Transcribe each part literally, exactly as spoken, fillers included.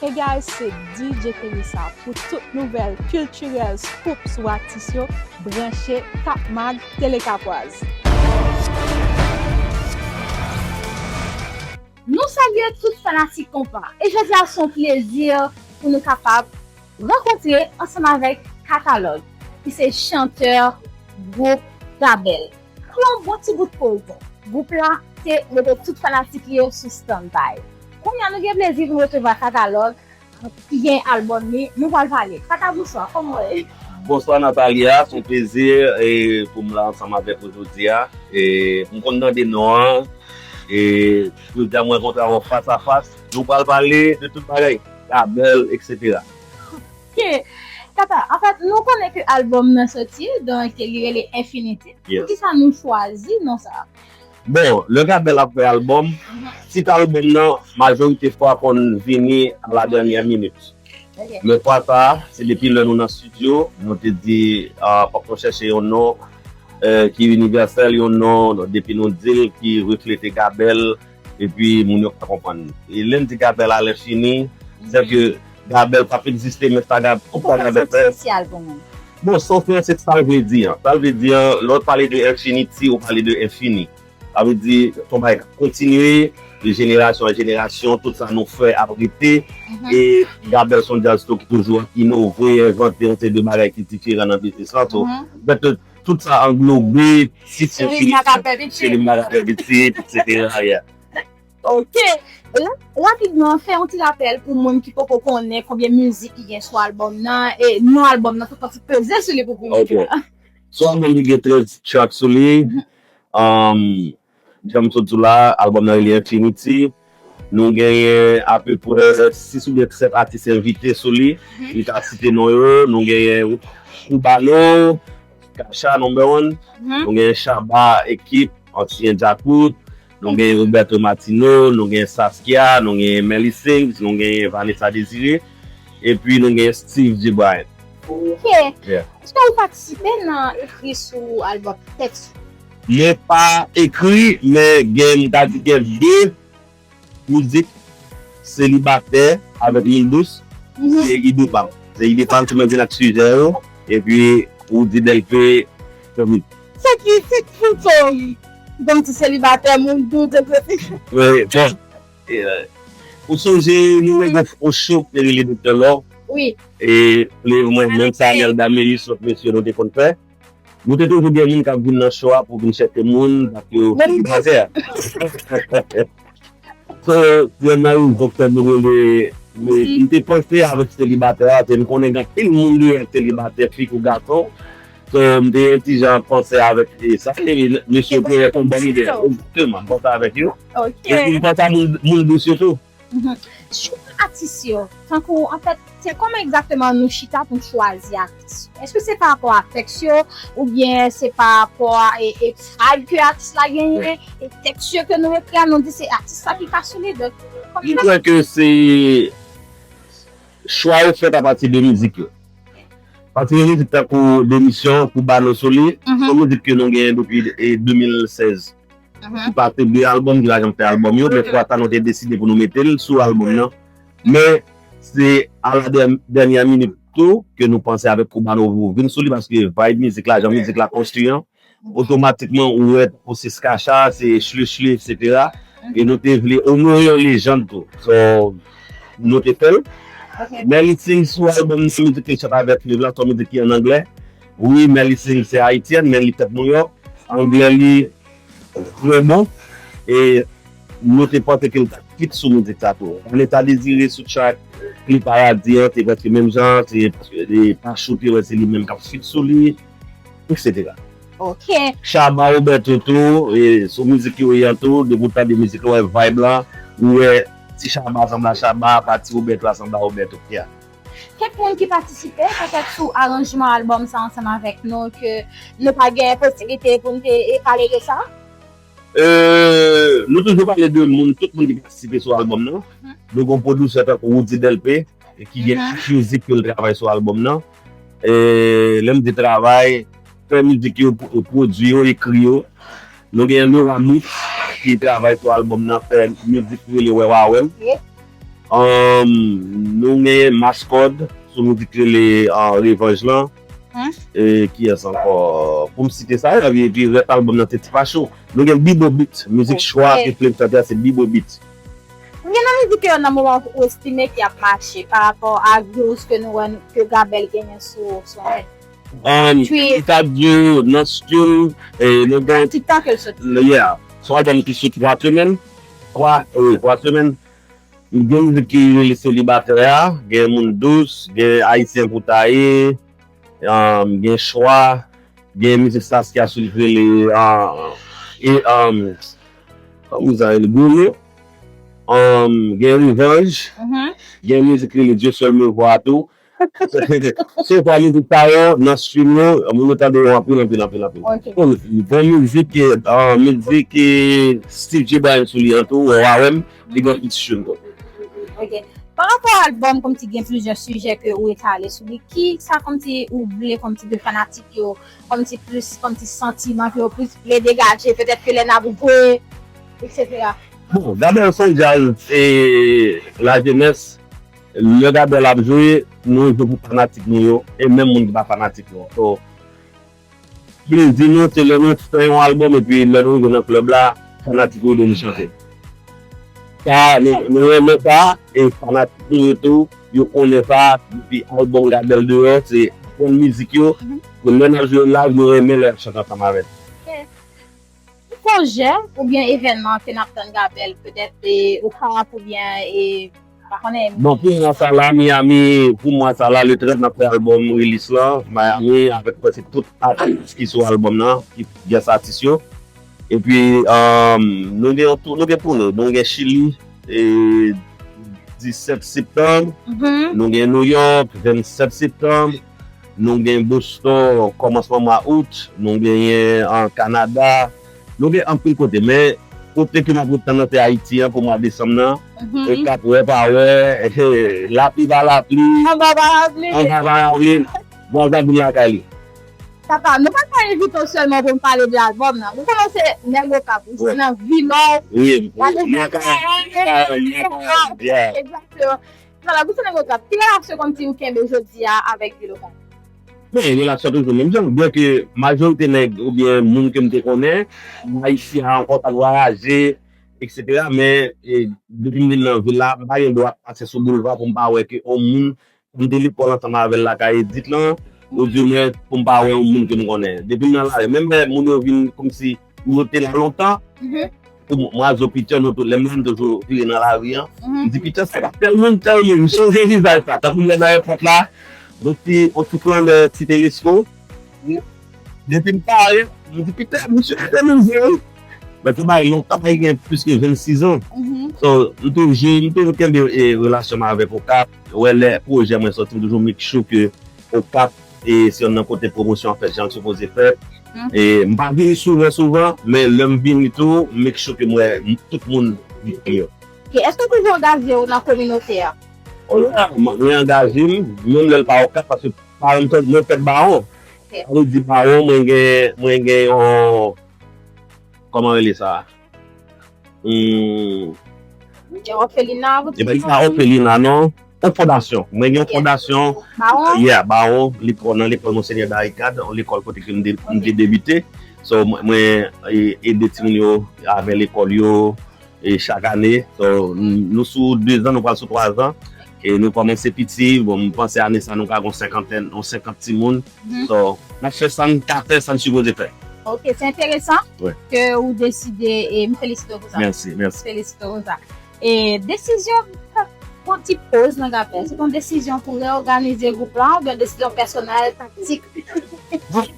Hey guys, se D J Teresa. Pou tout nouvèl kiltirèl, scoop sou atis yo, branche Kap Mag Tele Kapwaz. Nou salye tout fanatik konpa. E jodi a se yon plezi pou nou kapab rankontre ansanm avèk Katalòg, ki se chantè gwoup Gabèl. Pou yon bon ti bout koze, gwoup la te mete tout fanatik li yo sou standby. Kounye a nou gen plezi pou nou resevwa Katalòg ki gen albòm li, nou pral pale. Kata, bonswa, kòman w ye? Bonswa Natalia, se yon plezi e, pou m la ansanm avèk ou jodi a. E, m konn tande non an. E, jodi a mwen rankontre avè w fas a fas. Nou pral pale de tout bagay, Gabèl, et cetera. Ok. Kata, anfèt, nou konnen ke albòm nan soti, donk li rele Infinity. Yes. Poukisa nou chwazi non sa a? Bon, lè Gabèl ap fè albòm, tit albòm nan, majorite fwa konn vini a la dènyè minit. Ok. Men fwa sa a, se depi lè nou nan estidyo, nou te di, ah, fòk nou chèche yon non, eh, ki inivèsèl, yon non, depi nou di l, ki reflete Gabèl, epi moun yo ka konprann. E lè n di Gabèl a lenfini, sètadi Gabèl p ap egziste, men sa Gab-, tout sa Gabèl fè. Poukisa l espesyal pou nou? Bon, sa w fè, se sa l vle di an. Sa l vle di an, lè w pale de Infinity, ou pale de enfini. Sa vle di, se yon bagay k ap kontinye, de jenerasyon an jenerasyon, tout sa nou fè ap rete. Mhm. E Gabèl se yon djaz tou ki toujou ap inove, envante yon seri de bagay ki diferan nan biznis lan. So, mhm, anfèt, tout sa anglobe, tit Infinity, Celine Maga Pè Pitit. Celine Maga Pè Pitit, et cetera, yeah. Ok. E la, rapidman, fè yon ti rapèl pou moun ki poko konnen konbyen mizik ki gen sou albòm nan, e non albòm nan, tout sa ki peze sou li pou piblik la. Ok. Sou albòm li gen trèz track sou li. Mhm. Um, jan m sot di w la, albòm nan rele Infinity. Nou genyen apeprè sis oubyen sèt atis envite sou li. Mhm. Li ka site non yo. Nou genyen Cubano, Kacha number one. Mhm. Nou genyen Shabba Ekip, ansyen Djakout. Nou genyen Roberto Martino, nou genyen Saskia, nou genyen Melly Sings, nou genyen Vanessa Désiré, epi nou genyen Steve G. Bryant. Ok. Yeah. Èske ou patisipe nan ekri sou albòm tèks? Mwen pa ekri, men gen, m ta di gen de mizik, Selibatè avèk Moun Dous, mhm, se ide pa m. Se ide pa m, se mwen vin ak sijè yo, epi Roody Delpé, Tommy. Se ki, se ki, se ki, kòm ti selibatè, Moun Dous, et cetera. Wi, bon. E, euh, ou sonje, nou te gen yon show ki te rele Doktè Love? Wi. E, lè mwen, menm Samuel Dameus, lòt mesye, nou te konn fè. Nou te toujou gen moun k ap vin nan show a pou vin chèche moun, paske yo selibatè. So, se yon nan rezon k fè nou rele, men, m te panse avèk selibatè a, se m konnen gen anpil moun deyò selibatè, fi kou gason. So, m te yon ti jan panse avèk, e, sa, e, mesye te yon bon ide. Egzakteman, m panse avèk yo. Ok. E m panse a Moun, Moun Dous yo tou. Mhm. Chwa atis yo, tankou, anfèt, se kòman egzakteman nou chita pou n chwazi atis yo? Èske se pa rapò a tèks yo, oubyen se pa rapò a, e, e, vibe ke atis la genyen, e tèks yo ke nou ekri a, nou di se atis la ki ka sou li, donk, kòman? M kwè ke se chwa yo fèt apati de mizik yo. Pati de mizik tankou Demisyon, Cubano sou li, mhm, se yon mizik ke nou genyen depi, e, de mil sèz. Mhm. Ki pase de albòm, ki pa janm fè albòm yo, men fwa sa nou te deside pou nou mete l sou albòm nan. Men, se a la dè-, dènyè minit tou ke nou panse avèk Cubano pou vin sou li, paske vibe mizik la, jan mizik la konstwi an, otomatikman ou wè pou se Skacha, se Chle Chle, et cetera. E nou te vle onore yon lejand tou. So, nou te fè l. Ok. Melly Sings sou albòm nan, mizik li chante avèk Flavour la, se yon mizik ki an anglè. Wi, Melly Sings se ayityèn, men li fèt Nouyòk. Anglè li trè bon. E nou te panse ke l t ap fit sou mizik sa tou. Vanessa Désiré sou track Pli Paradi an, se prèske menm jan, se, se pa choute, wè, se li menm k ap fit sou li, et cetera. Ok. Shabba Roberto tou, e, sou mizik yo ye an tou, depi w tande mizik yo, wè vibe la, ou wè ti Shabba sanble a Shabba, pa ti Roberto a sanble a Roberto, yeah. Kèk moun ki patisipe, petèt sou aranjman albòm sa ansanm avèk nou, ke nou pa gen posiblite pou n te, e, pale de sa? Euh, nou toujou pale de moun, tout moun ki patisipe sou albòm nan. Mhm. Nou gen yon pwodiktè tankou Roody Delpé, ki gen, mhm, chak mizik ke l travay sou albòm nan. E lè m di travay, fè mizik yo, pw-, pwodui yo, ekri yo. Nou gen Laura Mix ki travay sou albòm nan, fè mizik ki rele Wè W A W M. Ok. Um, nou gen Maskòd sou mizik rele uh, Revanj lan. E kiyès ankò? Pou m site sa yo, epi rès albòm nan se Ti Pachou. Nou gen Bibo Beat, mizik chwa ke Flame chante a se Bibo Beat. Konbyen nan mizik yo nan moman ou estime ki ap mache pa rapò a views ke nou wè ke Gabel genyen sou sou net? Um, Twi- Ita Dyo, nan stream, e nou gen TikTok el soti. Yeah. Sou albòm ki sou twa semèn. Twa, wi, twa semèn. Gen mizik ki rele Selibatè a, gen Moun Dous, gen Ayisyen pou ta ye, um, gen Chwa, gen mizik Saskia sou li rele uh, e um, kòman sa rele Gourmet, um, gen Revanj, gen mizik rele Dieu seul me voit tou. Se twa mizik sa yo nan stream yo, moun yo tande yo anpil anpil anpil anpil. Ok. Bon, bon mizik, uh, mizik Steve J Bryan sou li an tou, Wa Wè M, li gen anpil stream tou. Ok. Pa rapò a albòm kòmsi gen plizyè sijè ke ou etale sou li, ki sa kòmsi ou vle kòmsi ke fanatik yo kòmsi plis kòmsi santiman ke yo plis vle degaje petèt ke lè n ap jwe, etsetera. Bon, Gabel se yon djaz e lajenès, lè Gabel ap jwe, nou jwe pou fanatik nou yo e menm moun ki pa fanatik nou. So, plezi nou se lè nou fè yon albòm epi lè nou rive nan klèb la, fanatik yo ede nou chante. Sa, nou, nou renmen sa, e fanatik nou yo tou, yo konnen sa, depi albòm Gabel deyò, se aprann mizik yo, pou lè n ap jwe live, nou renmen lè y ap chante ansanm avè n. Pwojè oubyen evènman ke n ap tann Gabel, petèt e, Okap oubyen e, pa konnen. Bon, pou mwa sa la, Miami, pou mwa sa la, le trèz n ap fè albòm release lan, Miami, avèk prèske tout atis ki sou albòm nan, ki guest atis yo. Epi, um, nou gen yon tou, nou gen pou nou, nou gen Chili, e, disèt septanm, nou gen New York, vennsèt septanm, nou gen Boston, kòmansman mwa out, nou genyen an Kanada, nou gen anpil kote, men kote ke m ap ret tann nan se Ayiti an pou mwa desanm nan, Okap wè pa wè, lapli pa lapli, Anba parapli. Anba parapli, bwazè vin lakay li. Papa, nou pa ka envite w sèlman pou n pale de albòm nan. Ou konnen se nèg Okap, ou se nan vilaj. Wi, wi, lakay, lakay, yeah. Egzakteman. Alò, pou se nèg Okap, ki relasyon kòmsi ou kenbe jodi a avèk vil Okap? Men, relasyon toujou menm jan, byen ke majorite nèg oubyen moun ke m te konnen, ayisyen ankò pa t vwayaje, etsetera. Men, e, depi m vin nan vil la, m pa gen dwa pase sou boulva pou m pa wè ke yon moun m te lekòl ansanm avè l lakay Edit lan, oudimwen pou m pa wè yon moun ke m konnen. Depi m nan lari, menm lè moun yo vin kòmsi yo te la lontan, pou mwa zo Peter, nou tou, lè m la, m toujou vire nan lari an. M di, Peter, se pa tèl moun, tèl moun, m sonje vizaj sa, tankou m lè nan èpòt la, yon ti, yon ti flanè ti Telesco. Depi m pare, m di, Peter, misye te menm jan wi. Men se bagay lontan, bagay gen plis ke vennsis an. So, m toujou, m toujou kenbe e, relasyon m avèk Okap. Wè, lè pwojè mwen soti, m toujou make sure ke Okap e se youn nan kote pwomosyon an fèt jan l sipoze fèt. E m pa vini souvan, souvan, men lè m vini tou, m make sure ke m wè m- tout moun yo. Ok, èske w toujou angaje w nan kominote a? Mwen angaje m, menm lè l pa Okap, paske paran m fèt, mwen fèt Bawon. Sa vle di Bawon, mwen gen, mwen gen yon, kòman rele sa? Hmm. Gen òfelina, E pa, li pa òfelina, non. Yon fondasyon. Mwen gen yon fondasyon. Bawon? Yeah, Bawon, lekòl, nan lekòl Monsenyè Darikad, yon lekòl kote ke m de- m te debite. So, mwen, mwen e- ede timoun yo avè lekòl yo, e chak ane. So, n- nou sou dezan, nou pral sou twazan. E nou kòmanse piti, bon, m panse ane sa nou ka gon senkantèn, yon senkant timoun. So, n ap fè sa n ka fè, sa n sipoze fè. Ok, se enteresan Wi. ke ou deside, e m felisite w pou sa. Mèsi, mèsi. Felisite w pou sa. E desizyon, pran ti poz nan Gabel, se yon desizyon pou reòganize gwoup la, oubyen desizyon pèsonèl, taktik?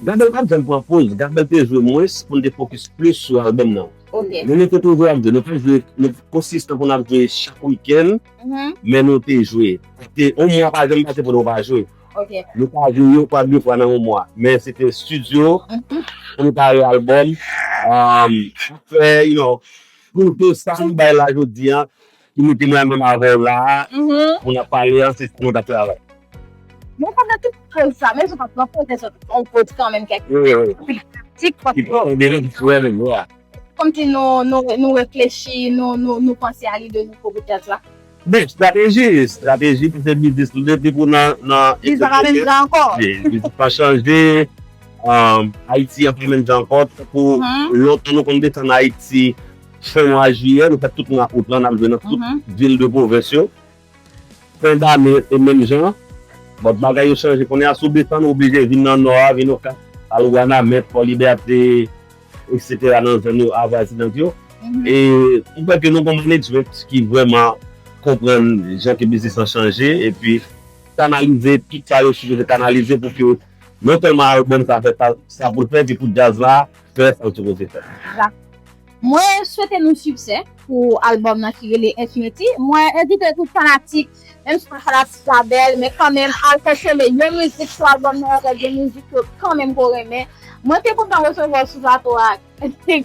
Gabel pa t janm pran poz. Gabel te jwe mwens pou n te fokis plis sou albòm nan. Ok. Men nou te toujou ap jwe, nou te jwe, nou konsistan pou n ap jwe chak wikenn, men nou te jwe. Te yon mwa pa janm pase pou nou pa jwe. Ok. Nou pa jwe yon fwa, de fwa nan yon mwa. Men se te estidyo, pou nou pare albòm, um, fè, you know, pou tout sa nou bay la jodi an, ki mete mwen menm avè w la, pou n ap pale an, se nou t ap travay. Men pandan tout poz sa, men se pa pran poz, se yon poz kanmenm kèk Wi, wi. Anpil taktik, pa Ki pran, de lè ki wè menm, wè. Kòmsi nou, nou, nou reflechi, nou, nou, nou panse a lide nouvo pou tèt la. Men, estrateji, estrateji pou se biznis li depi pou nan, nan... Biznis pa menm jan ankò. Biznis pa chanje. Um, Ayiti an pa menm jan ankò. Pou lontan nou konn desann Ayiti fen mwa jiyè, nou fè tout mwa out lan, n ap jwe nan tout vil de pwovens yo. Fen dane, e menm jan. Bon, bagay yo chanje. Kounye a, si w desann, ou oblije vin nan nò a, vin Okap, al Wanament, Fò Libète, etsetera, nan zòn yo avwazinant yo. E m kwè ke nou gon management ki vrèman konprann jan ke biznis lan chanje, epi kanalize tout sa yo sipoze kanalize pou ke non sèlman albòm sa fè sa, sa pou l fè, epi pou djaz la fè sa l sipoze fè. Mwen swete nou siksè pou albòm nan ki rele Infinity. Mwen envite tout fanatik, menm si w pa fanatik Gabel, men kanmenm al konsome yon mizik sou albòm nan, gen de mizik yo kanmenm ke w renmen. Mwen te kontan resevwa w sou plato a,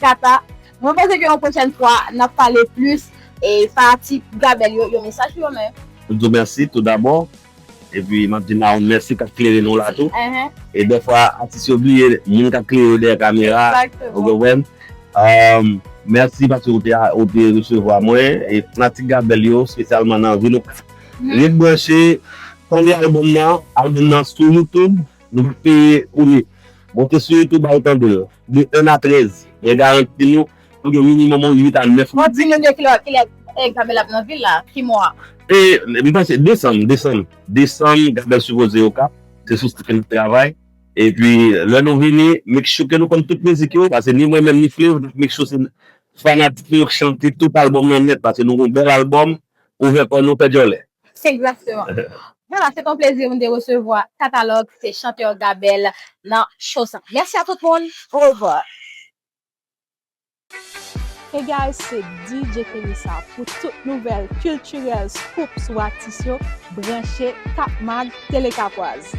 Kata. Mwen panse ke yon pwochèn fwa, n ap pale plis, e fanatik Gabel yo, yon mesaj pou yo menm. M di w mèsi tou dabò. Epi m ap di Naoun mèsi k ap klere nou la tou. E dèfwa, atis yo bliye moun k ap klere yo dèyè kamera. Ou konprann? Um, mèsi paske ou te, ou te resevwa mwen. E fanatik Gabel yo, espesyalman nan vil Okap. Ret branche, tande albòm nan. Albòm nan sou YouTube. Nou p ap peye kounye. Monte sou YouTube, al tande l. De en a trèz. Mwen garanti nou, pou gen minimòm yon uit a nèf. Bon, di moun yo kilè, kilè, eh, Gabel ap nan vil la, ki mwa? E, m panse desanm, desanm. Desanm, Gabel sipoze Okap. Se sou sa ke n ap travay. Epi, lè nou vini, make sure ke nou konn tout mizik yo, paske ni mwen menm, ni Flev, n ap make sure se fanatik nou yo k chante tout albòm nan nèt, paske nou gon bèl albòm, ouvè kò nou, fè djòlè. Egzakteman. Vwala, se te yon plezi pou n te resevwa Katalòg, se chantè Gabel nan show sa. Mèsi a tout moun. Orevwa. Hey guys, se D J Kenny sa pou tout nouvèl kiltirèl, scoop sou atis yo, branche Kap Mag Tele Kapwaz.